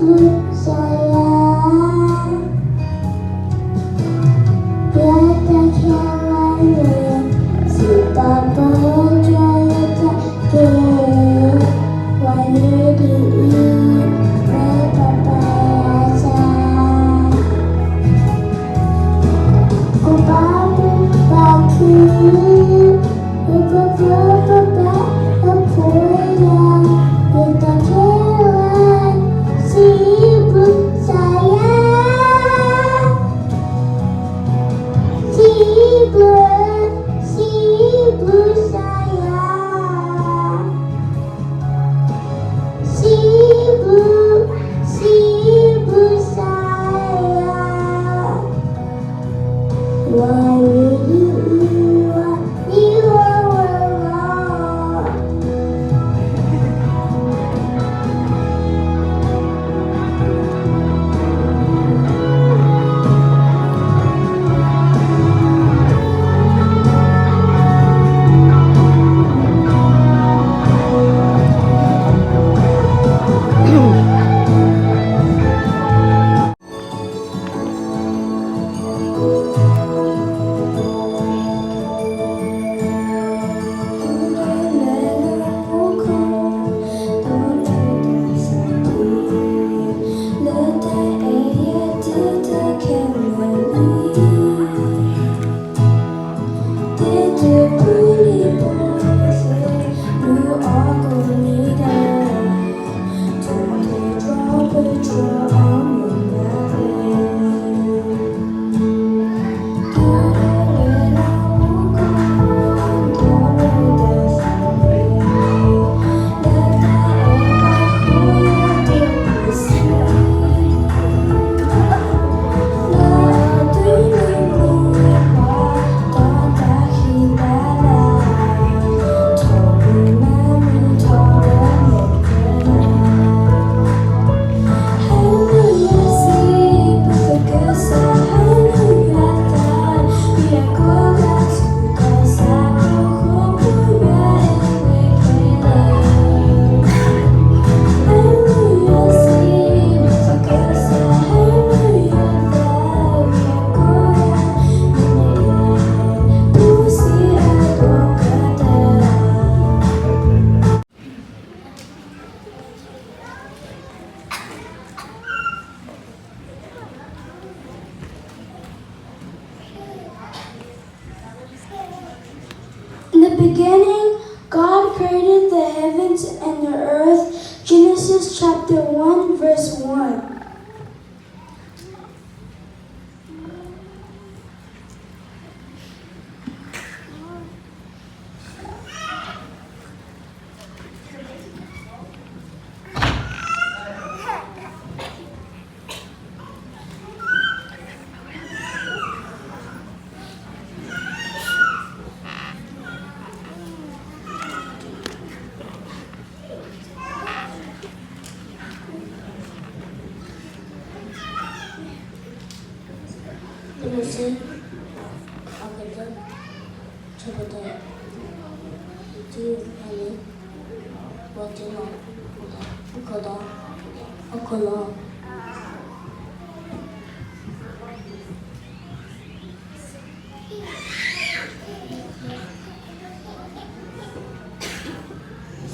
စၢ်ယွၤ, ယတၢ်ခဲလၢာ်န့ၣ် စံးပာ်ပှၤကၢယတၢ်က့ၤ, ဝဲန့ၣ်ဒ်အံၤ, မ့ၢ်ပၢ်ပၢ်ယွၤစၢ် ကဘၣ်ပှၤခံ, ပပပပပဖိယၤ, ယတၢ်ခဲလၢာ်, စံးဘျုးစၢ်ယွၤ, စံးဘျုး, စံးဘျုးစၢ်ယွၤ. စံးဘျုး, စံးဘျုးစၢ်ယွၤ, ဝဲန့ၣ်ဒ်အံၤ, ဝဲန့ၣ်ဒ်အံၤ, ဝဲဝဲလီၤ. In the beginning, God created the heavens and the earth. Genesis chapter one, verse one. Genesis, အကတၢၢ်, chapter, တၢ်န့ၣ်, ပှၤတနီၤ, အခိၣ်ဒီး, အခိၣ်လီၤ.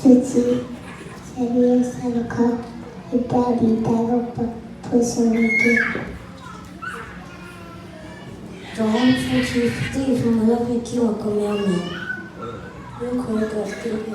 စူၢ်က့ၤ, ဆၢဒိၣ်ဆၢတခီ, ယတၢ်ဘံၣ်တၢ်ဘၢဖိစိၤန့ၣ်က့ၤ. John twenty-three, from eleven to twelve, come on, man. Real quick, let's do it.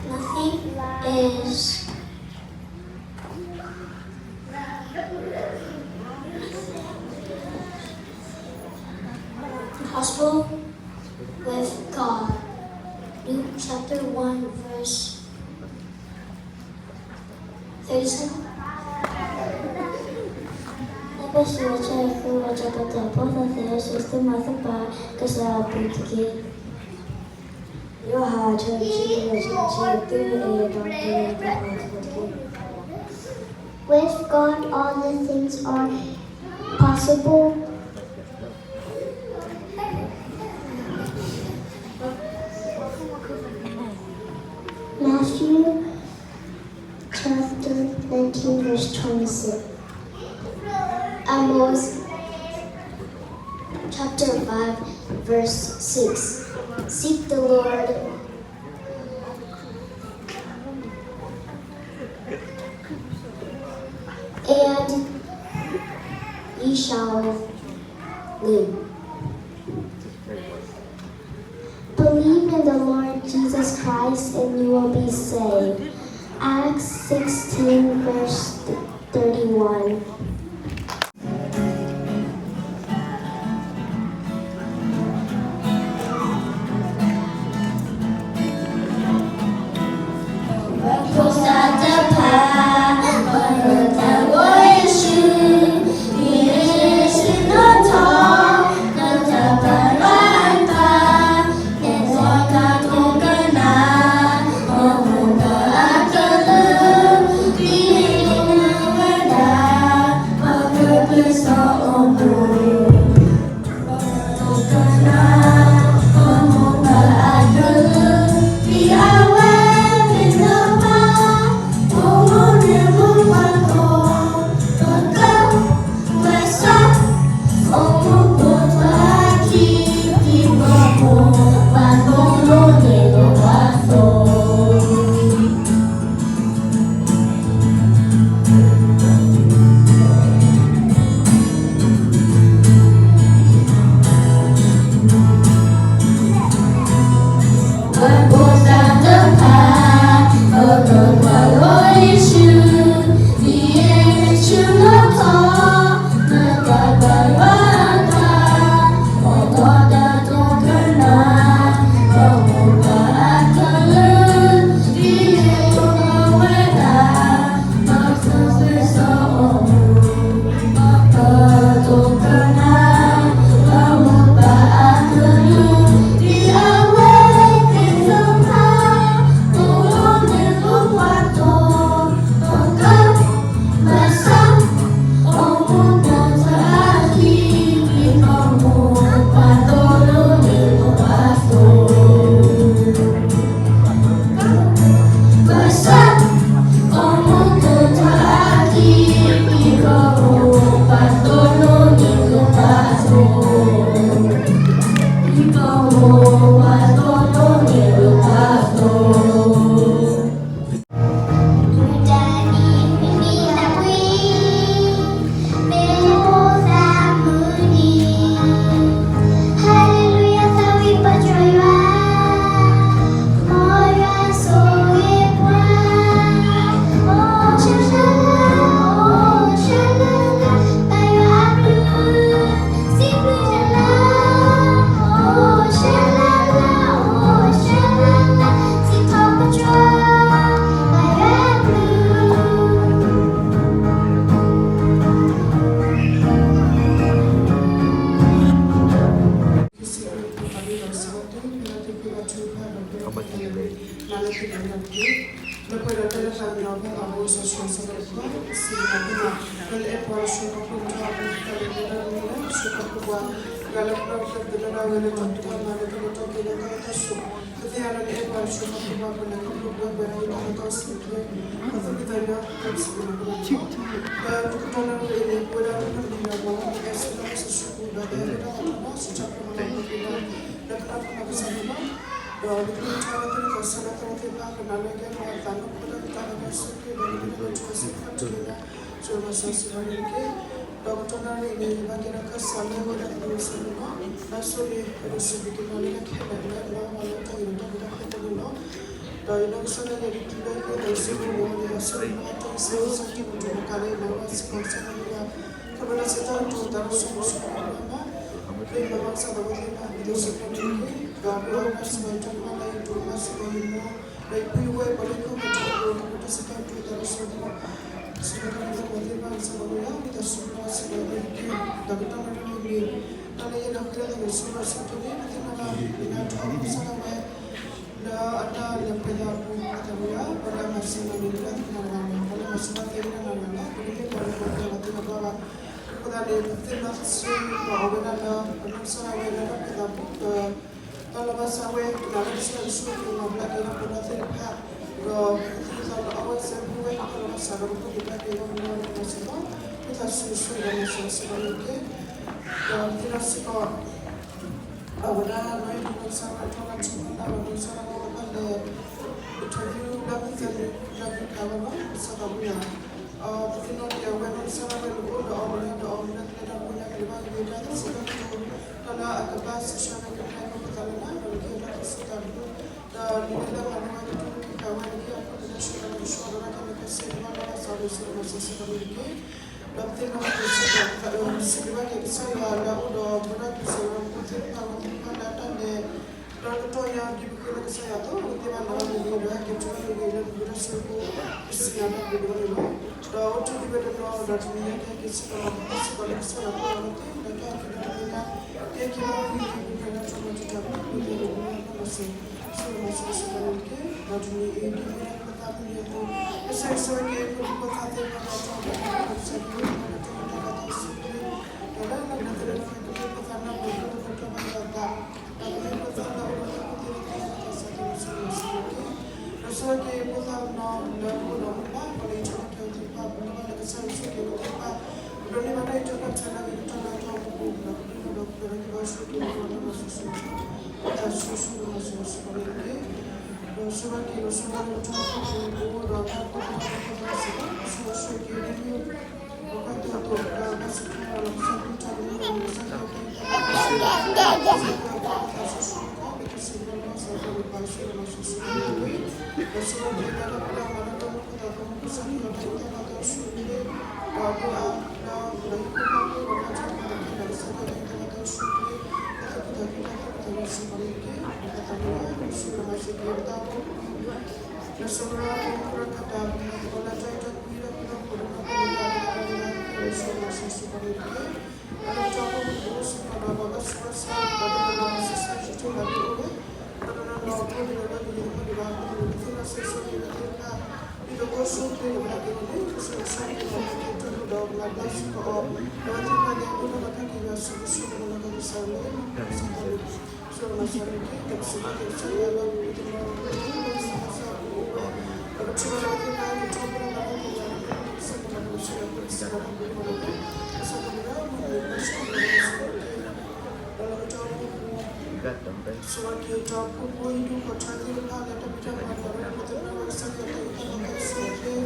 Nothing is possible with God. Luke chapter one, verse thirty-seven. လၢပှၤစံးဝဲဆၢ သုဝဲကပတၢၢ် ပှၤသးသ့ၣ်ဧၢ ဆိၣ်သုမၤသပှၢ် ကစၢ်အပူၤတက့ၢ်. ယိၤဟၣ် ဆၢဒိၣ်တဆံလွံၢ် အဆၢဖိတဆံ သုအဲၣ်ဒိးတဲ သုမၤသပှၢ်တက့ၢ်. With God, all the things are possible. Matthew chapter nineteen, verse twenty-six. Amos chapter five, verse six. Seek the Lord, and ye shall live. Believe in the Lord Jesus Christ and you will be saved. Acts sixteen, verse thirty-one. ဒီးကဟဲလၢတၢ်သးထီၣ် စံးထီၣ်ပတြၢၤမၤလၤကပီၤက့ၤဒီး လၢပတၢ်ဖီလာ်ကစၢ်န့ၣ်လီၤ. ဒီးပကထါဝဲသ့ၣ်တဖၣ် ဆၢလၢသရၣ်သ့ၣ်တဖၣ် ကနၤလၢကဲမၤသးနီၣ်ဖိတၢ်ကတၢၢ် ကစၢ်ခရံာ်ဒီး ပကထါဝဲသရၣ်စံးထီၣ်ပတြၢၤ ဆိၣ်ဂ့ၤမၤစၢၤစံးဘၣ်န့ၣ်တက့ၢ်. ဒီးကတီၢ်နၣ်ရံၣ်အံၤန့ၣ် ယဘၣ်ကဲထီၣ်ခၢၣ်စးလၢဝဲဒၣ်သရၣ်စံးန့ၣ်လီၤ. လၢအဆိန့ၣ် ပကစံးဘျုးက့ၤပှၤလၢတၢ်ခဲလၢာ်လၢ လၢအမၤလၢတၢ်ဂ့ၤဒီးတၢ်ကီတၢ်ခဲအဃိန့ၣ်လီၤ. ဒီးယနီၢ်ကစၢ်ဒၣ်ယဲ ဒ်သုလၢယအဲၣ်ဒိးစံးဘျုးဝဲန့ၣ် အဆိန့ၣ် တၢ်ကစၢ်ယွၤစံးထီၣ်ပတြၢၤမၤကၤလၢယမၤဘၣ်စ့ၢ်ကီး ကစၢ်ယွၤ ခီဖျိလၢစံးထီၣ်ပတြၢၤမၤ လၢယမၤဘၣ်ကစၢ်သးဝဲသ့ၣ်တဖၣ် ဒ်သိးစံးထီၣ်ပတြၢၤန့ၣ်တက့ၢ်. ဒီးဒိးအါဘၣ်စ့ၢ်ကီးယတၢ်ကမၣ်လၢယဒိးကမၣ်စ့ၢ်ကီးယမိၢ် ဒီးယပုၢ်ယဝဲၢ် ပှၤလၢယခိၣ်ကထၢၣ် ဒီးခီဖျိတၢ်စံးထီၣ်ပတြၢၤသးဝဲစ့ၢ်ကီး စံးထီၣ်ပတြၢၤသးဝဲသ့ၣ်တဖၣ် ကစၢ်ယွၤ ဝံသးစူၤဘၣ်စ့ၢ်ကီးန့ၣ်တက့ၢ်. ဒီးကတီၢ်နၣ်ရံၣ်အံၤန့ၣ် တၢ်လၢယအဲၣ်ဒိးဃ့တၢ်သးန့ၣ် ဆိၣ်ဂ့ၤဆိၣ်ဝါစံးထီၣ်န့ၣ် ပသ့ၣ်နီၣ်ဘၣ် ပနၢ်ထီၣ်ကစၢ်ဒၣ်ဝဲ လၢအတၢ်လဲၤပှဲၤသးအပူၤ အသးဝံၤ ပှၤလၢအမၤစၢၤမၤန့ၢ်တၢ်သ့ၣ်တဖၣ်တဂၤန့ၣ် ပှၤလၢမၤစၢၤတၢ်သ့ၣ်တဖၣ်တဂၤန့ၣ် ပတမ့ၢ်ပှၤလၢပှဲၤပှဲၤသ့ၣ်တဖၣ်ဘၣ်. အဃိသတးန့ၣ် ပသ့ၣ်နီၣ်စ့ၢ်ကီးအဝဲဒၣ်လၢ ပနီၢ်ကစၢ်ဒၣ်ဝဲလၢတၢ်ပှဲၤသးပူၤ ဒီးတၢ်လီၤဘၣ်စးဝဲ ကနၤလၢကစၢ်ယွၤဆိၣ်ဂ့ၤမၤဘျါက့ၤလၢပနီၢ်သ့ၣ်တဖၣ် ဒီးပသ့ၣ်ညါလၢအဝဲစဲးဖိဝဲ တၢ်လီၤဘၣ်စးဒီးပဖိပလံၤတၢ်ကဲထီၣ်ပနီၢ်န့ၣ် မၤစၢၤလီၤ ဝံသးစူၤဆိၣ်ဂ့ၤမၤစၢၤစ့ၢ်ကီးန့ၣ်တက့ၢ်. ဒီးပသ့ၣ်နီၣ်စ့ၢ်ကီး အဝဲဒၣ်နီၢ်အံၣ် နီၢ်ကစၢ်ဒၣ်ဝဲ နီၢ်ကစၢ်ဒၣ်ဝဲ ကဘၣ်လဲၤ interview လၢမုၢ်သၢနံၤ လၢမုၢ်ခါဝဲလီၤ ကစၢ်သးဝံၤ ပသ့ၣ်နီၣ်က့ၤအဝဲနီၢ်ကစၢ်ဒၣ်ဝဲ နအိၣ်ဒီးအီၤ နလဲၤဒီးအီၤ နလဲၤတၢ်ဖိညါက့ၤ ဘၣ်က့ၤတၢ်သ့ၣ်စံးတၢ်ကတိၤ တၢ်လၢအကဘၣ်စံးဆၢန့ၣ် ကဖျါလၢပသးလၢနၤ ဒီးကဟ့ၣ်တၢ်သ့ၣ်စံးတၢ်ကတိၤ ဒီးလံာ်လၢမၤလိဝဲကတိၤတၢ်ဖံးဃာ်ဝဲန့ၣ် ဟ့ၣ်အခိၣ်ကနၢ်ဆၢကတီၢ် ကဆှီကတီၢ်တၢ်ခဲလၢာ်ခဲဆ့ ကဘၣ်လၢဘၣ်စးဒီး ဆိၣ်ဂ့ၤမၤစၢၤစ့ၢ်ကီးန့ၣ်တက့ၢ်. ဒီးပသ့ၣ်နီၣ်က့ၤစ့ၢ်ကီး စံးဘျုးဘၣ်က့ၤကစၢ်ယွၤလၢအအိၣ်ဒီးပဝဲဒၣ် ပစံးဝဲဖိသ့ၣ်တဖၣ် ဝဲသ့ၣ်တဖၣ်လၢတၢ်လဲၤ ဒီးကတီၢ်ညါ ဒ်ပဃ့လၢကစၢ်ယွၤအသိး ပကသ့ၣ်ဘၣ်လၢအမ့ၢ်ဂ့ၤ ဒီးဟဲက့ၤတုၤလၢမ့ၢ်ဂ့ၤ လၢပကစၢ်စ့ၢ်ကီး ပစံးယၤတၢ်ဘျုးဒိၣ်န့ၣ်လီၤ. ဒီးအိၣ်တ့ၢ်ဒံးဝဲတနီၤ ဒီးတနံၤညါကဟဲက့ၤစ့ၢ်ကီး ပစံးဘျုးကစၢ်ယွၤအသိး ဒီးတၢ်အုၣ်က့ၤလၢတနံၤညါ ကဟဲက့ၤလၢမ့ၢ်ဂ့ၤ ပဖဲလၢထီမၤတံာ်တာ် ပမ့ၢ်ဂ့ၤ ပမ့ၢ်ဂ့ၤ ဆိၣ်ဂ့ၤမၤစၢၤစ့ၢ်ကီးန့ၣ်တက့ၢ်. ဒီးတနံၤအံၤ ဒ်မ့ၢ်ဒၣ်ပသးမုၢ်နံၤအသိး ကစၢ်ယွၤဆိၣ်ဂ့ၤက့ၤ ဖိဒံဖိသၣ်သ့ၣ်တဖၣ် လၢတၢ်အိၣ်ဖျဲၣ် ကစၢ်ယွၤ ကစၢ်ယွၤ ကစၢ်ယွၤ ဒီးလၢလၢပှဲၤပှဲၤ ကမ့ၢ်ဖိသၣ်နၢ်ပၢၢ် ကမ့ၢ်ဖိသၣ်နၢ်ပၢၢ် ကမ့ၢ်ဖိသၣ်နၢ်ပၢၢ် ကစၢ်ယွၤ ဆိၣ်ဂ့ၤမၤစၢၤစ့ၢ်ကီးန့ၣ်တက့ၢ်. ဒီးဆိၣ်ဂ့ၤက့ၤဖိသၣ်နီၢ်လၢအိၣ်ဒီးမူဘၣ် ပှၤလၢယထီၣ်ထီၣ်သ့ၣ်တဖၣ် ပလၢဘၣ်လၢကစၢ်ယွၤဆိၣ်ဂ့ၤက့ၤသ့ၣ်တဖၣ် ပဒိးန့ၢ်ဘၣ်တၢ်အံးထွဲကွၢ်ထွဲလၢဂ့ၤကတၢၢ်လၢအထီၣ်အပူၤ ဒီးပဒိးန့ၢ်ဘၣ်တၢ်ဆိၣ်ဂ့ၤက့ၤ ပဒိးန့ၢ်ဘၣ်ဆိၣ်ဂ့ၤက့ၤ ပဒိးန့ၢ်ဘၣ်ဆိၣ်ဂ့ၤက့ၤ ဒီးဆိၣ်ဂ့ၤက့ၤ ဒီးဆိၣ်ဂ့ၤက့ၤ ပထီၣ်ထီၣ်ပူၤ ပအိၣ်ဒီးတၢ်ကူၣ်သ့ၣ်တၢ်သ့ၣ်တဖၣ်စ့ၢ်ကီး ဆိၣ်ဂ့ၤက့ၤ ပကွၢ်သိးသိး ဒီးဘၣ်စံးထီၣ်လီၤ ကစၢ်ကလုၢ်ကထါ ကမ့ၢ်လီၤ ကစၢ်ကလုၢ်ကထါ ကစၢ်ကလုၢ်ကထါ ကစၢ်ကလုၢ်ကထါ ကစၢ်ကလုၢ်ကထါ ဆိၣ်ဂ့ၤလီၤ ဆိၣ်ဂ့ၤလီၤ ဆိၣ်ဂ့ၤလီၤ ဒီးဆိၣ်ဂ့ၤက့ၤ လၢတၢ်ဖံးတၢ်မၤလၢတၢ်အိၣ်ဖှိၣ်သးသမူ ကစၢ်ကလုၢ်ကထါ ကစၢ်ကလုၢ်ကထါ ဆိၣ်ဂ့ၤက့ၤ ဒီးဒိၣ်အါ ဒီးလၢဟံၣ်ဖိဃီဖိ ဒီးတၢ်ထံၣ်တၢ်တီ ကစၢ်ကလုၢ်ကထါ ကစၢ်ကလုၢ်ကထါ ဆိၣ်ဂ့ၤက့ၤ တၢ်သူၣ်ဖှံသးညီ တၢ်သူၣ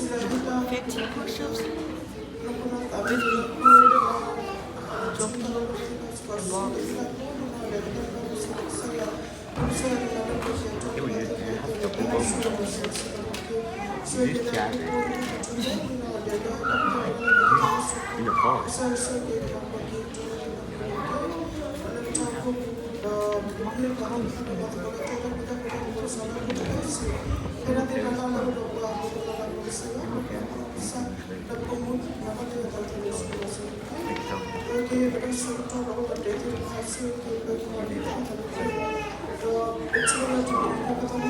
်ဖှံသးညီ စံးဘၣ်န့ၣ်တက့ၢ် ဒီးသးသမူ ဆိၣ်ဂ့ၤလီၤ ဆိၣ်ဂ့ၤလီၤ ဆိၣ်ဂ့ၤက့ၤ ပတၢ်အိၣ်ဖှိၣ် လၢစီၤပရၢ ပမူရၢခါတၢ် ပမူသကိးလၢတၢ်အဲၣ်တၢ်ကွံ တၢ်ပူၤလၢပူၤလၢပူၤ တၢ်ပူၤလၢပူၤ တၢ်ပူၤလၢပူၤ ဆိၣ်ဂ့ၤလီၤ ဆိၣ်ဂ့ၤလီၤ စံးဘၣ်န့ၣ်တက့ၢ် လၢပတၢ်အိၣ်ဖှိၣ်ပူၤစ့ၢ်ကီးဒီး ပှၤဘၣ်ဆူးဘၣ်ဆါ ဒီးပတနီၤဆူးဆါ ယံာ်ထူၣ်လၢဒ်အိၣ်ဝဲ ပတနီၤနီၤအဃိန့ၣ်ဒီး ပဂ့ၤသ့ၣ်တဖၣ် ပသ့ၣ်နီၣ်စ့ၢ်ကီးက့ၤဝဲသ့ၣ်တဖၣ် ဒ်သိးကအိၣ်ဆူၣ်အိၣ်ချ့ဒီး ပတၢ်က့ၤအီၤန့ၣ် ကစၢ်ယွၤဆိၣ်ဂ့ၤက့ၤပှၤလၢက့ၤတူၢ်လိာ်ဒီး ပှၤဘၣ်စ့ၢ်ကီးအီၤ ဒီးပသ့ၣ်တဖၣ်န့ၣ် ဒိၣ်ထီၣ်ပတၢ်က့ၤဝဲဆူကစၢ်ယွၤ လၢကစၢ်ယွၤလၢ ဆိၣ်ဂ့ၤမၤစၢၤန့ၣ်တက့ၢ် ဒီးပစံးဘျုးက့ၤကစၢ်ယွၤလၢ ပတနီၤနီၤ ပတနီၤနီၤ ပစံးဘျုးကစၢ်ယွၤလၢ ပအိၣ်ဝဲ ဒီးပထံၣ်ဘၣ်လၢပသ့ၣ်တဖၣ် ကထီဘိလၢပသ့ၣ်ညါလၢ ကစၢ်ယွၤလၢ ကစၢ်ယွၤလၢ ပအိၣ်ဝဲ ကစၢ်ယွၤလၢ မုၢ်နံၤမုၢ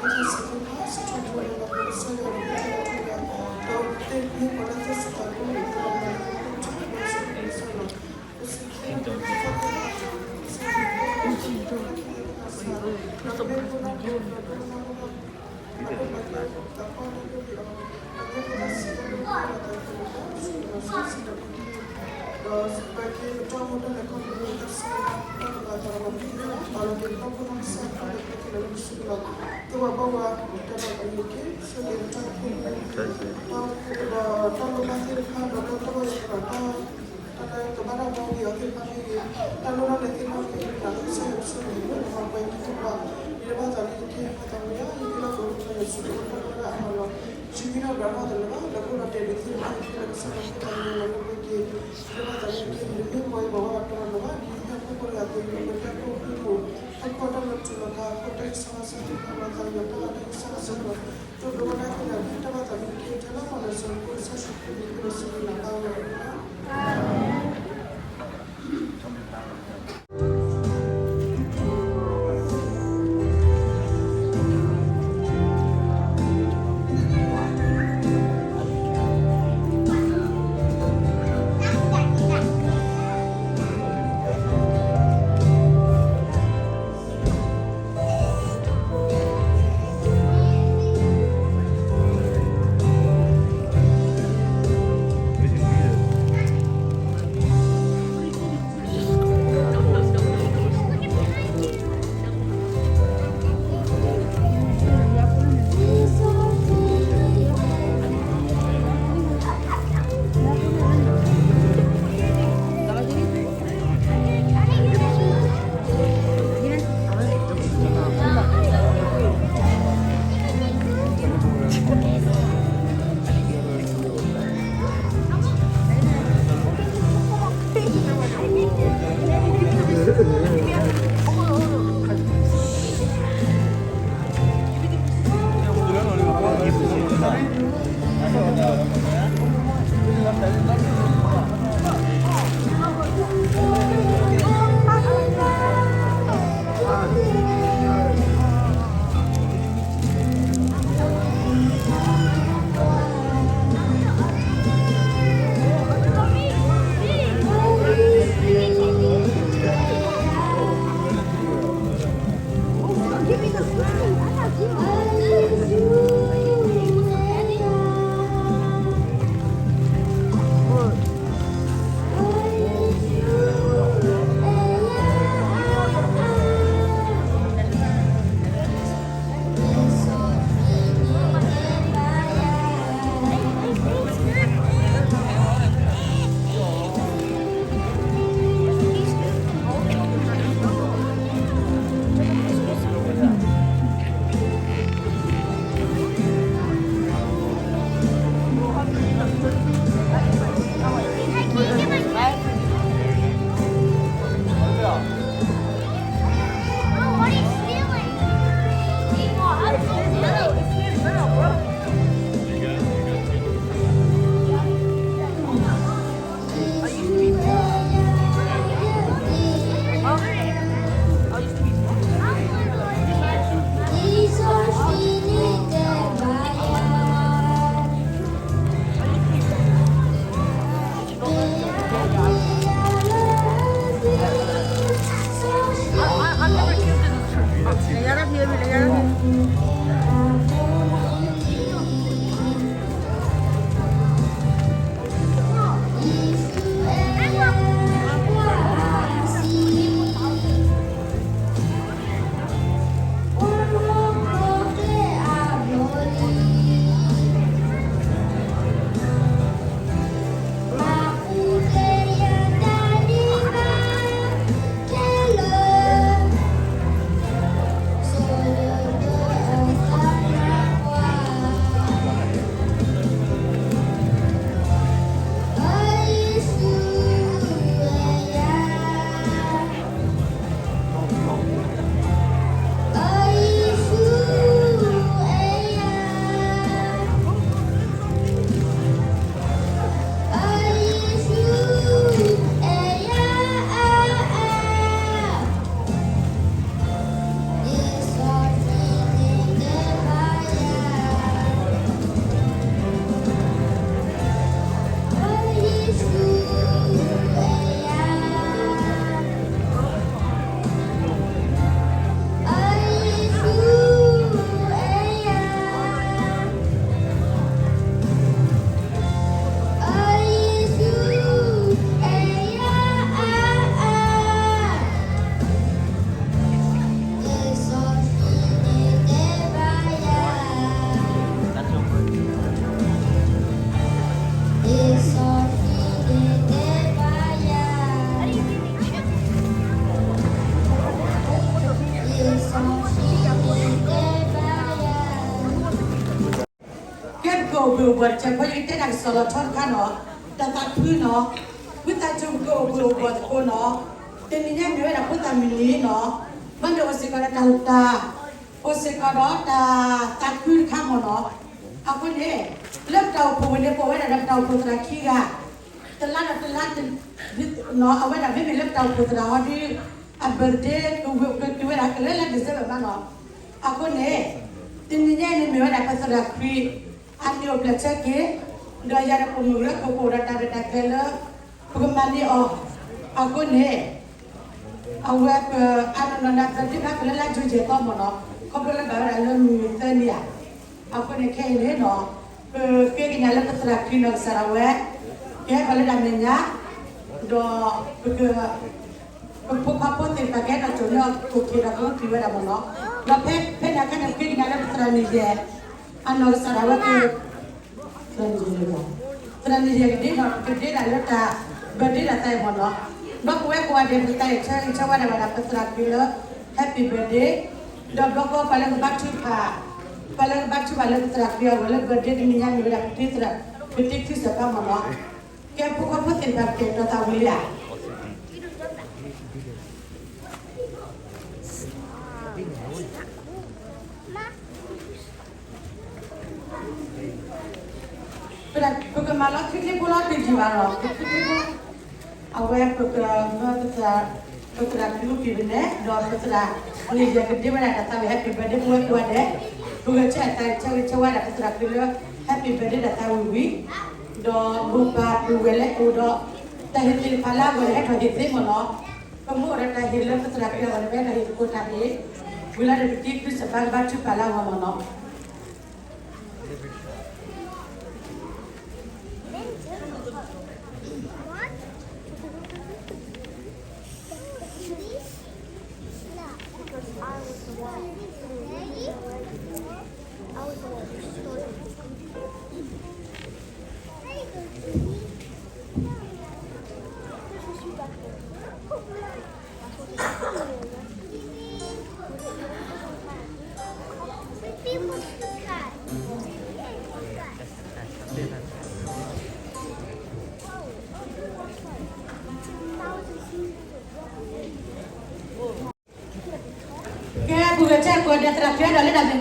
်သီ ဆိၣ်ဂ့ၤလီၤ ဆိၣ်ဂ့ၤက့ၤ ဒီးလၢပတၢ်အိၣ်ဖှိၣ်ပူၤ ဆိၣ်ဂ့ၤက့ၤတၢ်အိၣ်ဖှိၣ်ဖိ ဟံၣ်ဒူၣ်ဃီၤထၢသ့ၣ်တဖၣ် လၢတၢ်ဖံးတၢ်မၤလၢ ပသ့ၣ်ညါလၢ ကစၢ်ယွၤတၢ်အုၣ်က့ၤခီၣ်က့ၤ ဆိၣ်ဂ့ၤက့ၤ ဒီးစံးလၢ ဖံးတၢ် နီၢ်ခိနီၢ်သးမ့ၢ်လၢ စံးဘျုးက့ၤပတၢ်အိၣ်မူဒၣ်လဲာ်ခီဖျိလၢတၢ်ဆၢကတီၢ်တဘၣ်သးဒီးပှၤမ့ၢ်ဂ့ၤလီၤ, ပာ်လီၤက့ၤပတၢ်အိၣ်ဖှိၣ်တၢ်ကစီၣ်တၢ်လၢပျၢ်က့ၤလၢပစုပူၤလီၤ. သ့ၣ်ဝဲဘၣ်ဝဲ တၢ်ဘၣ်သးန့ၣ်တက့ၢ်. ဆၢက့ၤပတၢ်အိၣ်ဖှိၣ် တၢ်အိၣ်ဖှိၣ်ဒီးတၢ်လိၣ်ဘၣ်သ့ၣ်တဖၣ်ဒီးတၢ်ဘၣ်ယွၤဒီးတၢ် တၢ်လၢကဘၣ်တၢ်ဘၣ်ဝံၤအီၤသ့ၣ်တဖၣ်မ့ၢ်ဂ့ၤ, တၢ်လိၣ်ဘၣ်လဲၣ်သ့ၣ်တဖၣ်မ့ၢ်ဂ့ၤ, တၢ်လၢကစၢ်ယွၤကဆိၣ်ဂ့ၤန့ၣ် ပှၤကွဲးက့ၤသ့ၣ်တဖၣ်, ဒ်တၢ်ဘၣ်သးန့ၣ်တက့ၢ်. ပသးဝံၤယၤ ယဖံလီၢ်ကဝီၤပယီၤစုပူၤတၢ်လၢအမၤလီၤ ယမ့ၢ်နီၢ်ဒီးနီၢ်တလၢဘၣ် လၢခိၣ်ဒီးတဲဒုးသ့ၣ်တဖၣ် ယဖံလၢကစၢ်ယွၤဖိသးဝံၤယၤလၢပှဲၤက့ၤ, ဒ်တၢ်ဘၣ်သးန့ၣ်တက့ၢ်. ယမ့ၢ်ပှၤအံၤပှၤဝဲဘၣ်တၢ်လီၤလီၤဘၣ် ဒ်ယဖံဖိတဂၤအသိး ယမ့ၢ်ပှၤတၢ်ခိၣ်ဃုာ် တၢ်ခိၣ်တၢ်လီၤထူလီၤကါ ခိၣ်တၢ်ကစီၣ်ဆၢသ့ၣ်တဖၣ် ပသးဝံၤယၤတၢ်ဘၣ်တၢ်ကစီၣ်ဆၢသ့ၣ်တဖၣ် တဒိကနၣ်သ့ၣ်ညါ ဒ်တၢ်ဘၣ်သးန့ၣ်တက့ၢ်. ထဲလၢပှၤလၢစီၤဖိကစၢ်ယ့ၣ်ၡူးခရံာ်မံၤ ပစံးဘျုးနၤဘၣ်ဝဲ အိၣ်ဘှံးအိၣ်ဘှီၣ်တစဲးဖိ ယကတဲဒၣ်ကစီၣ်လီၤဆီတခါနီၤ, တၢ်သးခုနီၤ, ဝံသးစူၤပကအိၣ်ဘှံးအိၣ်ဘှီၣ်သကိးနီၤ, တနံၤညါမ့ၢ်ဝဲဒၣ်ဖိသၣ်မုၢ်နံၤနီၤ, ဘၣ်န့ၣ်အိၣ်စ့ၢ်ကီးဒီးတၢ်လိၣ်တၢ်, အိၣ်စ့ၢ်ကီးဒီးတၢ်သးခုတခါမ့ၢ်နီၤ, အဃိန့ၣ်, လၢပတၢ်အိၣ်ဖှိၣ်ဝဲန့ၣ် ပအိၣ်ဝဲဒၣ်ဒီးပတၢ်အိၣ်ဖှိၣ်သရၣ်ခံဂၤ, တလါဒီးတလါ, အဝဲဒၣ်မ့မ့ၢ်လၢပတၢ်အိၣ်ဖှိၣ်သရၣ်ဟီဒုး, အ birthday ကဝံၤကတုၤဝဲဒၣ်ကလၢလၢ December မးနီၤ, အဃိန့ၣ်, တနံၤညါအံၤန့ၣ်မ့ၢ်ဝဲဒၣ်ပသရၣ်ခွံ, အန့ၣ်အိၣ်ဖျဲၣ်ဆၢက့ၤ, ဒီးယၤဒီးပမုၢ်လၢကအိၣ်ဒီးတၢ်ရဲၣ်တၢ်ကျဲၤလၢ, ပကမၤန့ၢ်အီၤ, အဃိန့ၣ်, အဝဲပ, အနီၢ်နီၢ်န့ၣ် birthday ဘၣ်ကလၢလါ June ယဲၢ်သီမ့ၢ်နီၤ, ခီဖျိလၢဘၣ်ဝဲဒၣ်လၢမုၢ်သၢနံၤဧါ, အဃိန့ၣ်ခဲအံၤန့ၣ်နီၤ, ပဃ့ကညးလၢပသရၣ်ခွံနီၢ်ကစၢ်ဒၣ်ဝဲ, ကဟဲထီၣ်လၢတၢ်မဲာ်ညါ, ဒီးပက ပဖိခွါဖိသ့ၣ်တဖၣ်ကဟဲထီၣ်ကၠိန့ၢ်အီၤ ကအိၣ်က့ၤဒီးကအိၣ်က့ၤဝဲဒၣ်မ့ၢ်နီၤ, ဒီးဖဲ, ဖဲန့ၣ်အခါန့ၣ် ပဃ့ကညးလၢပသရၣ်န့ၣ်ယဲၢ်, အနီၢ်ကစၢ်ဒၣ်ဝဲက, သရၣ်န့ၣ်ယဲၢ်ကဒ့နီၤ, ကဒ့ဒၣ်လၢတၢ်, birthday ဒၣ်သးအံၤမ့ၢ်နီၤ, ဒီးပဝဲကိးဂၤဒဲး ပကတဲဆၢဂ့ၤဆၢဝါဒၣ်ဝဲဒၣ်ပသရၣ်ခွံလၢ, happy birthday, ဒီးဘျီဃီပှၤလၢကဘါထုကဖၣ်, ပှၤလၢကဘါထုကဖၣ်လၢပသရၣ်ခွံအဂီၢ်လၢ birthday တနံၤညါမ့ၢ်ဝဲဒၣ်ပတံၤသရၣ်, ပတံၤခရံာ်စၢ်ပၤမ့ၢ်နီၤ, ကဲဖိခွါဖိသ့ၣ်တဖၣ် ပကဲထီၣ်သးဝံၤလံဧါ. ပကမၤလီၤချ့ချ့ဖိလီၤတယံာ်ဘၣ်လီၤ, ပချ့ချ့ဖိ, အဝဲပကမၢပသရၣ်, ပသရၣ်ခွံအိၣ်ပံၤပနဲ, ဒီးပသရၣ်န့ၣ်ယဲၢ်ကဒ့ဝဲဒၣ်တၢ်သးဝံၣ် happy birthday ပဝဲကိးဂၤဒဲး, ပဂဲၤဆၢထၢၣ်ဆၢဂ့ၤဆၢဝါဒၣ်ပသရၣ်ခွံလၢ, happy birthday တၢ်သးဝံၣ်ဝံၤ, ဒီးမိၢ်ပၢ်ပုၢ်ဝဲၢ်လၢအိၣ်ဒီး, တၢ်ဟ့ၣ်သ့ၣ်တဖၣ်လၢအဂီၢ်န့ၣ် ဟဲထီၣ်ဟ့ၣ်သ့မ့ၢ်နီၤ, ပမ့ၢ်အိၣ်ဒီးတၢ်ဟ့ၣ်လၢပသရၣ်ခွံအဂီၢ်န့ၣ် ပဟဲထီၣ်ဟ့ၣ်သကိးတၢ်န့ၣ်, ဝံၤလီၤဒီးပတံၤခရံာ်စၢ်ပၤကဘါထုကဖၣ်လၢအဂီၢ်မ့ၢ်နီၤ. ကဲ ပကတဲကိးဂၤဒဲး သရၣ်ခွံဒီးလၢတၢ်မဲာ်ညါ,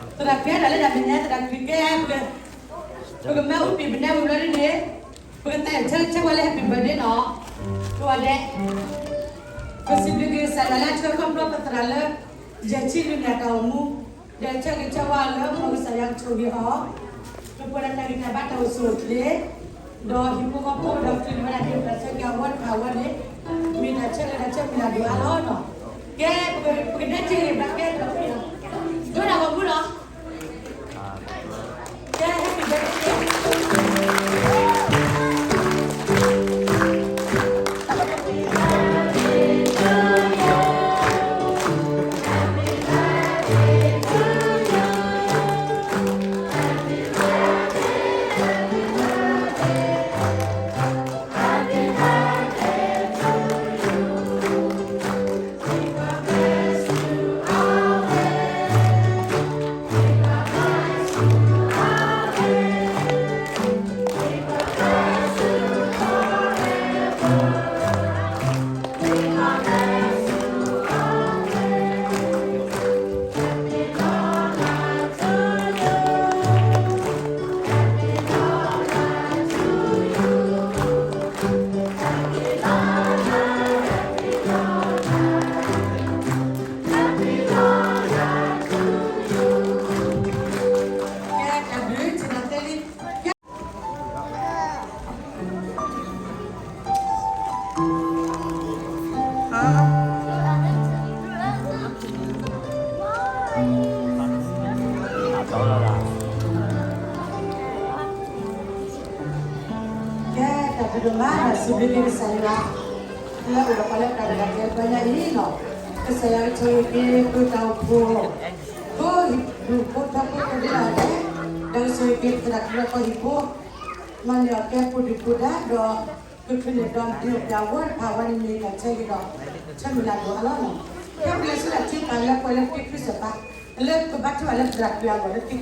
သရၣ်ခွံဒီးလၢတၢ်မဲာ်ညါ သရၣ်ခွံကဲ, ပကမၢအိၣ်ပံၤပနဲဝံၤဘျီဒ်န့ၣ်, ပကသးဆၢဂ့ၤဆၢဝါလၢ happy birthday နီၤ, ကိးဂၤဒဲး, ပစံးဘျုးက့ၤကစၢ်ယွၤလၢအဆှၢခီဖျိပသရၣ်လၢ, ယဲၢ်ဆံလွံၢ်နံၣ်အတၢ်အိၣ်မူ, ဒီးဆၢဂ့ၤဆၢဝါလၢ မ်ကစၢ်ယွၤကဆိၣ်ဂ့ၤအီၤ, ပပှဲၤဒီးတၢ်ဂံၢ်တၢ်ဘါတၢ်အိၣ်ဆူၣ်အိၣ်ချ့, ဒီးဟံၣ်ဖိဃီဖိဒီးကလုၢ်ဝဲဒၣ် ဒ်ပတၢ်ဆၢက့ၤအဝဲတဖၣ်အဝဲန့ၣ်, မ့ၢ်တၢ်ဆၢဂ့ၤတၢ်ဆၢမုၢ်လၢ်ဒိၣ်အါလီၤနီၤ, ကဲ, ပကဒဲက့ၤဂ့ၤဘၣ်ကဲ, ဒိၣ်ဒၣ်ဂီၤမူလီၤ. ကဲ happy birthday. ကဲ တၢ်ဘျုးဒိၣ်မး စံးဘျုးက့ၤကစၢ်ယွၤ, လၢအအိၣ်ဒီးပှၤလၢတၢ်ရဲၣ်တၢ်ကျဲၤပှၤညါအံၤနီၤ, ကစၢ်ယွၤကဆိၣ်ဂ့ၤက့ၤပတၢ်အိၣ်ဖှိၣ်, ဖိဟံၣ်ဒူၣ်ဖိထၢဖိတဒ့လီၤဒဲး, ဒီးကဆိၣ်ဂ့ၤက့ၤပသရၣ်ကလုာ်ကီၢ်ဟံၣ်ဖိ, မၤန့ၢ်အီၣ်ကဲပူၤဒုၣ်ပူၤဒါ ဒီး, ကချုးန့ၢ်ဒီးဒုၣ်ပျၢ်ဝဲတဖၣ်ဝဲန့ၣ်မ့ၢ်တၢ်ဆၢဂ့ၤဒီး, ဆၢမုၢ်လၢ်ဒိၣ်အါလီၤနီၤ, ကဲပကလဲၤဆူတၢ်ထုကဖၣ်လၢပှဲၤလၢပတံၤခရံာ်စၢ်ပၤ လၢပဘၣ်ထွဲဘၣ်လၢပသရၣ်ပျၢၤအဂီၢ်လၢသ့ၣ်ခၢၣ်စးဘၣ် တနံၤညါအံၤမ့ၢ်တနံၤတခိၣ်လီၤ. ပသ့ၣ်ညါလၢကစၢ်ယွၤန့ၣ်အိၣ်ဒီးအစိကမီၤ, ကစၢ်ယွၤန့ၣ်လၢပှဲၤဒီးတၢ်အဲၣ်တၢ်ကွံ, အဃိသတးဒီး လၢပှၤသံလီၤတဒုးသံလီၤဘၣ်, လၢပှၤလီၤလၢပှဲၤဒီးဘၣ်အိၣ်လၢ တၢ်ကီတၢ်ခဲ, တၢ်အိၣ်ဆူၣ်အိၣ်ချ့, တၢ်သၣ်မုာ်လီၤဒိ ကစၢ်ယွၤတဒုးအိၣ်ဘၣ်ဘၣ်, မ့ၢ်လၢကစၢ်ယွၤဆိၣ်ဂ့ၤပှၤ, ဒီးကဟုကယာ်ပှၤအဃိန့ၣ်လီၤ. ပၢ်သးစီဆှံယွၤဧၢ, မ့ၢ်လၢနပူၤဒ်အံၤအဃိသတးဒီး ပစံးဘျုးက့ၤနၤတၢ်ဘျုးဒိၣ်မးန့ၣ်လီၤ. တနံၤညါအံၤလီၤဆီနဟ့ၣ်ပှၤမုၢ်နံၤတနံၤ လၢဖိသၣ်သ့ၣ်တဖၣ်အမုၢ်နံၤလၢဘၣ်တၢ်မၤတၢ်သ့ၣ်နီၣ်ထီၣ်က့ၤအီၤ, ဒ်ပှၤပာ်ဖျါထီၣ်ဝဲဒၣ် အဂ့ၢ်အကျိၤအသိး, တနံၤညါအံၤ တၢ်အိၣ်ဖှိၣ်အိၣ်ဒီးတၢ်မၤလၤကပီၤက့ၤဖိသၣ်မုၢ်နံၤ, စံးဘျုးစံးဖှိၣ်က့ၤကစၢ်, အဃိသတးဒီး ပကွၢ်အီၤ ပဖိပလံၤသ့ၣ်တဖၣ် အိၣ်ဒီးတၢ်ဟူးတၢ်ဂဲၤဃံလၤဝဲ, ဒီးပဆၢမုၢ်လၢ်စ့ၢ်ကီး မိၢ်ပၢ်သ့ၣ်တဖၣ်လၢအိၣ်ဒီးဒံၣ်စ့ဖိသ့ၣ်, ကဟံးန့ၢ်တၢ်မၤလိဝဲအံၤ, ဒီးဒ်သိးဒီးဖိကတိၢ်ထီၣ်ကစီၣ်သိ, ဖိကတိၢ်ထီၣ်ကသ့ၣ်ညါကစၢ်အဘျုးအဖှိၣ်, မ့ၢ်မိၢ်ပၢ်သ့ၣ်တဖၣ် မ့ၢ်က့ၤဒီးဆၢဖိလၢကျဲမ့ၢ်ကျဲတီဒီးလၢ ဝံၤလံတၢ်မၤလိ လၢသရၣ်သ့ၣ်တဖၣ်ဟ့ၣ်လီၤဝဲဒၣ်ဒ်သိးဒီး ဖိသၣ်သ့ၣ်တဖၣ်ကသူၣ်ထီၣ်ပှဲၤဒီး နီၢ်ခိတၢ်ဂံၢ်တၢ်ဘါ လၢနီၢ်သးတကပၤစ့ၢ်ကီး ကသူၣ်ထီၣ်ဝဲဒၣ်ကသ့အဂီၢ်န့ၣ် ဂုာ်ကျဲး မ်မိၢ်ပၢ်သ့ၣ်တဖၣ်ကဂုာ်ကျဲးစၢးဒၣ်လၢဖိလံၤအဂီၢ်, ဒီးပထံၣ်ဘၣ်လီၤ ဖိလံၤတနီၤနီၤလၢ မိၢ်ပၢ် ဟံးစုနဲၣ်ကျဲအီၤ ဒီးဂုာ်ကျဲးစၢးဝဲဒၣ် ပကွၢ်မၤဝဲအဂ့ၤကတၢၢ် လၢမိၢ်ပၢ်တၢ်ဟံးစုနဲၣ်ကျဲ ဒီးအိၣ်ဘှံးနံၤတၢ်မၤလိ သရၣ်သမါသ့ၣ်တဖၣ်တၢ်ဟံးစုနဲၣ်ကျဲန့ၣ် ပကွၢ်အီၤဒီးလီၤကယိာ်ဒီးပာ်ဝဲဂ့ၤဒၣ်ဒိၣ်မး, အဃိသတးဒီး ပဆၢဂ့ၤဆၢဝါက့ၤဖိသၣ်သ့ၣ်တဖၣ်အံၤ လၢတနံၤညါအံၤဒီးခါဆူညါန့ၣ် ကသူၣ်ထီၣ်လၢနီၢ်ခိနီၢ်သး ဒီးကသူၣ်ထီၣ်လၢတၢ်သ့ၣ်ညါက့ၤ သရၣ်သမါမိၢ်ပၢ်အဘျုးအဖှိၣ် ကစၢ်အဘျုးအဖှိၣ်အမဲာ်ညါကသ့ဝဲဒၣ်အဂီၢ်န့ၣ် ဆိၣ်ဒီးမၤစၢၤစ့ၢ်ကီးန့ၣ်တက့ၢ်. တၢ်သးဘိယွၤဧၢ, လၢတၢ်ရဲၣ်တၢ်ကျဲၤဝဲဝံၤလီၢ်ခံဒီး အိၣ်စ့ၢ်ကီးဒီး တၢ်ရဲၣ်တၢ်ကျဲၤလၢ ပတၢ်အိၣ်ဖှိၣ်သရၣ်ခံဂၤတဂၤအကျါ, တနံၤညါအံၤ အဝဲကန့ၢ်ကဒီးအနိးဖျဲၣ်ဆၢက့ၤ ယဲၢ်ဆံလွံၢ်ဝီတဝီ, အဃိသတးဒီး မုၢ်နံၤမုၢ်သီလၢလဲၤခီဖျိက့ၤဝဲဒၣ် လၢအပူၤကွံာ်သ့ၣ်တဖၣ်န့ၣ် လဲၤတလၢကွံာ်လံ တၢ်ကိၢ်တၢ်ဂီၤတၢ်ကီတၢ်ခဲ သ့ၣ်တဖၣ်လၢ ဘၣ်ကွၢ်ဆၢၣ်မဲာ်လၢ ဒီးတၢ်အိၣ်ဖှိၣ်အီၣ်ဖှိၣ်တၢ်တလၢတပှဲၤသ့ၣ်တဖၣ်ခဲလၢာ်န့ၣ် ပ ဝဲဒၣ် အဃိန့ၣ်လံလၢမုၢ်ဆါတနံၤညါအံၤ ပထံၣ်ဘၣ်လၢပသရၣ်ဝဲအံၤ အိၣ်ကစုအိၣ်ကတၢၢ်ဝဲဒီး အိၣ်မူဝဲဒၣ်လၢ တၢ်ဘၣ်ပှၤကညီအသးလၢကစၢ်အသး, ဒီးလၢဟံၣ်ဖိဃီဖိအကျါစ့ၢ်ကီး မ့ၢ်ပၢ်တဂၤလၢဂဲၤဆၢထၢၣ် ပၢ်ဖံးပၢ်လၤ ပၢ်ကဲဒိၣ်ကဲတဲာ်ဘၣ်, ဒီးလၢတၢ်အိၣ်ဖှိၣ်အမဲာ်ညါ မ့ၢ်စ့ၢ်ကီးပၢ်တဂၤလၢ ဂုာ်ကျဲးစၢး ဒ်ကစၢ်ဟ့ၣ်အီၤတၢ်လၢအသိးန့ၣ် ဂုာ်ကျဲးစၢးမၤလၢပှဲၤဝဲ မူဒါလၢလီၤဘၣ်အီၤတမံၤလၢ်လၢ်န့ၣ် ဘၣ်တၢ်မ့ၢ်ကိးထီၣ်အီၤ တၢ်လီၢ်တတီၤဂ့ၤတတီၤဂ့ၤ လၢ ကစၢ်တၢ်ဖံးတၢ်မၤ ကစၢ်လၤကပီၤအဂီၢ်န့ၣ် ပတထံၣ်လၢအဝဲမ့ၢ်တိၢ်မ့ၢ်သ့ဒီး အိၣ်ဃူအိၣ်ဖိးဘၣ် ဂုာ်ကျဲးစၢး ဒ်အတၢ်ဂံၢ်တၢ်ဘါလၢနီၢ်ခိအိၣ်သးန့ၣ် ဂုာ်ကျဲးစၢးပာ်ဖျါထီၣ်ဝဲဒီးမၤဖျါထီၣ်ဝဲ ဒီးပှၤအါဂၤစ့ၢ်ကီးန့ၢ်ဘၣ်တၢ်မၤလိလၢ အဝဲအတၢ်အိၣ်မူအပူၤန့ၣ် ပထံၣ်ဘၣ်စ့ၢ်ကီး အဃိသတးဒီးပဆၢဂ့ၤဆၢဝါက့ၤအီၤလၢအနံၣ်အိၣ်ဖျဲၣ် တဘျီညါအံၤန့ၣ် အဝဲကဒိးန့ၢ်ဘၣ်စ့ၢ်ကီးတၢ်အိၣ်ဆူၣ်အိၣ်ချ့နီၢ်ခိတၢ်ဂံၢ်တၢ်ဘါနီၢ်သးတၢ်ဂံၢ်တၢ်ဘါလၢပှဲၤ ခီဖျိလၢတၢ်မၤလၤကပီၤအီၤဒ်သိး သုမ့ၢ်ပှၤတဂၤလၢသိၣ်တၢ်သးလီၤဒီးမူထူအခံတဂ့ၤ, မ့မ့ၢ်ခါဆူညါ တၢ်ရဲၣ်တၢ်ကျဲၤမ့ၢ်အိၣ်ဒ်အံၤ အဝဲကဂုာ်ကျဲးစၢး ဟဲထီၣ်ဆ့ၣ်နီၤဝဲအဘျီတဖၣ်အဘျီ, ဒီးအဝဲကတုၤန့ၢ်စ့ၢ်ကီးဒီး ယဲၢ်ဆံလွံၢ်ဝီတဝီခါဆူညါအဘျီတဖၣ်အဘျီကသ့န့ၣ် ကစၢ်ဧၢ ဆိၣ်ဂ့ၤဒီးမၤစၢၤဘၣ်တက့ၢ်. ဒ်န့ၣ်အသိး ဆိၣ်ဂ့ၤက့ၤဘၣ်ဟံၣ်ဖိဃီဖိ ဖိလံၤသ့ၣ်တဖၣ်ခဲလၢာ်ခဲဆ့, မိၢ်မ့ၢ်ဂ့ၤ, တံၤသကိးလၢအဲၣ်ဘၣ်အီၤသ့ၣ်တဖၣ်မ့ၢ်ဂ့ၤ, ဒီးပဝဲပတၢ်အိၣ်ဖှိၣ်ဖိခဲလၢာ် ပကဒိးန့ၢ်ဘၣ်က့ၤတၢ်ဆိၣ်ဂ့ၤတမံၤဃီပူၤဒီးပသရၣ် အနီၢ်ကစၢ်ဒၣ်ဝဲကသ့န့ၣ် ကစၢ်ဧၢ ဆိၣ်ဂ့ၤဒီးမၤစၢၤလၢ်လၢ်ပှၤတက့ၢ်. ကစၢ်သးဘိယွၤဧၢ, ပထံၣ်တၢ်လၢကစၢ်သးဘိအိၣ်လီၤ. တၢ်လိၣ်သ့ၣ်တဖၣ်လၢပအိၣ်ဒီးပသရၣ်သ့ၣ်တဖၣ်ကအိၣ်ဝဲဒၣ်အါမးလီၤ. ပဝဲဒၣ်ပှၤဟီၣ်ခိၣ်ဖိတထံၣ်စၢၤကွၢ်တဖျါဘၣ်. ပှၤထံၣ်တၢ်စၢၤကွၢ်တဖျါ, မ့ၢ်ကစၢ်လၢအိၣ်ဒီးစိကမီၤအ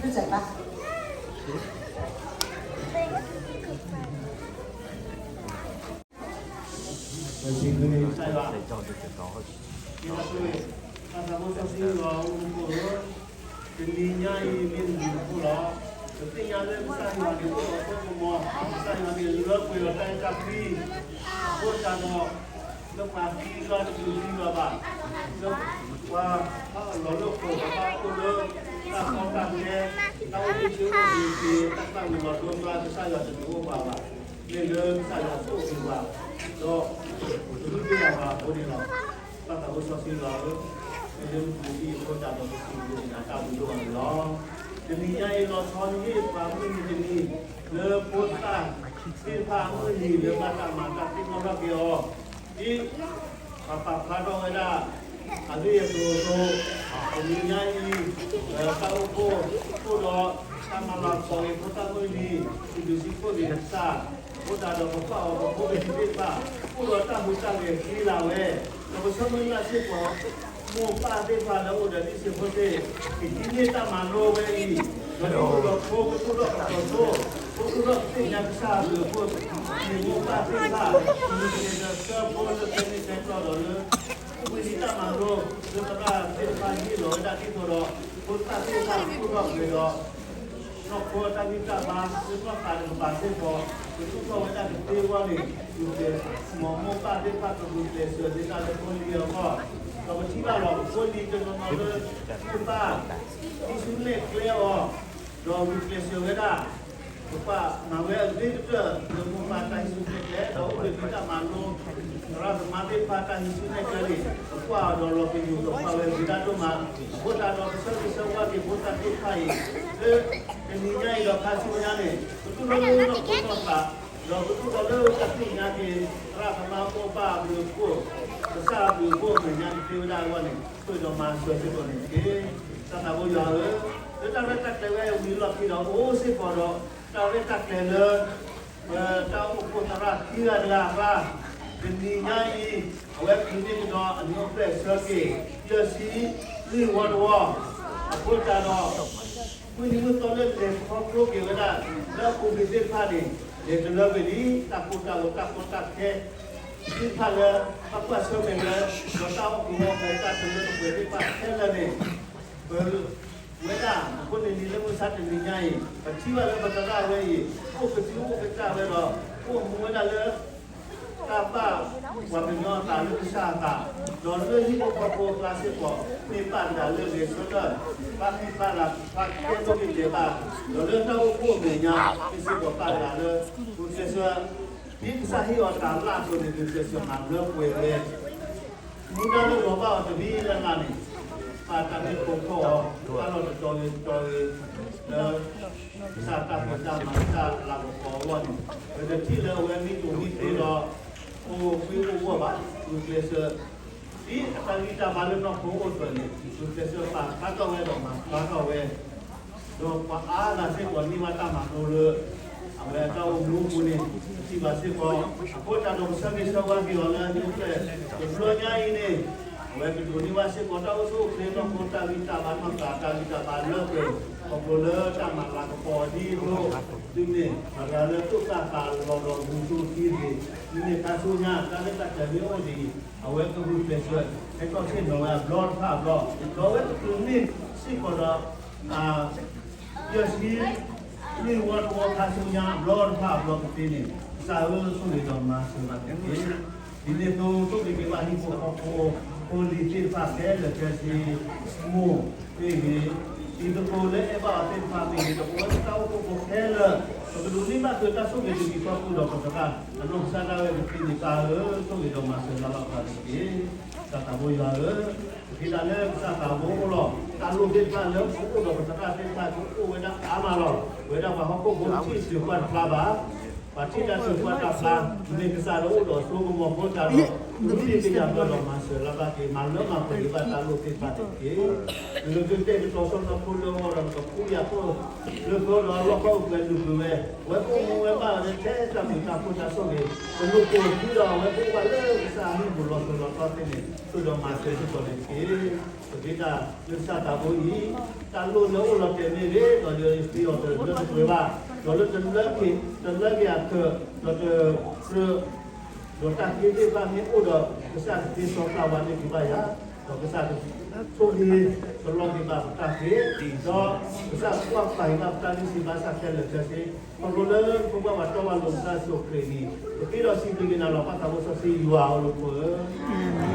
ဃိသတးဒီး ကမ့ၢ်ကယၤဘၢဒီးမၤစၢၤလၢ်ဘၣ်က့ၤ မၤလၢမၤပှဲၤဒံးဘၣ်တၢ်လိၣ်သ့ၣ်တဖၣ်န့ၣ်တက့ၢ်. နကတဲာ်ကတီၤစီနီၢ်ခိလၢအဂီၢ်ဒီး နကဖှူယၤခိၣ် လၢပျၢၤဒီးအလီၢ်ခီအိၣ်ပှဲၤလုၢ်ကွံာ်ဝဲ, ဝဲအိၣ်မူဝဲဘၣ်ဒီးထဲတၢ်မုာ်တၢ်ဖိတၢ်ဆိၣ်ဂ့ၤ, ပလိၣ်ပိာ်ခံဒီးအဝဲကအိၣ်ဘၣ်လၢကစၢ်အမူပူၤလီၤစိၤလီၤထီသ့န့ၣ် ဃုာ်ဒီးမၤစၢၤစ့ၢ်ကီးန့ၣ်တက့ၢ်. ပဃ့တၢ်လၢကစၢ်သးဘိအံၤ, တၢ်လိၣ်လၢအိၣ်လီၤတဲာ်မ့ၢ်ဂ့ၤ, ဒီးယဃ့အီၤတလၢတပှဲၤဘၣ်, ဒီးလၢတလၢက့ၤ, တလၢက့ၤအကၢၢ်, ဒီးတကြၢး ဒီးတၢ်ဃ့သ့ၣ်တဖၣ်မ့ၢ်အိၣ်ဒီး ကစၢ်ကသ့စီဖျါဝဲန့ၢ်က့ၤဘၣ်ယၤ, ဒီးကစၢ်ဆိၣ်ဂ့ၤကလီက့ၤဘၣ်ပတၢ်ဃ့, ဒီးကစၢ်ကွၢ်ဖးက့ၤဘၣ်ပတၢ်လုၢ်ဆံဘၣ်ဆၣ်ခဲလၢာ်ခဲဆ့, ခီဖျိလၢပဖိခွါပှၤတီပှၤလိၤကစၢ်ယ့ၣ်ၡူးခရံာ်န့ၣ် ပဃ့ဒီးစံးဘျုးက့ၤနၤလီၤ ပၢ်သးဘိစီဆှံယွၤအအိၣ်လၢပှဲၤ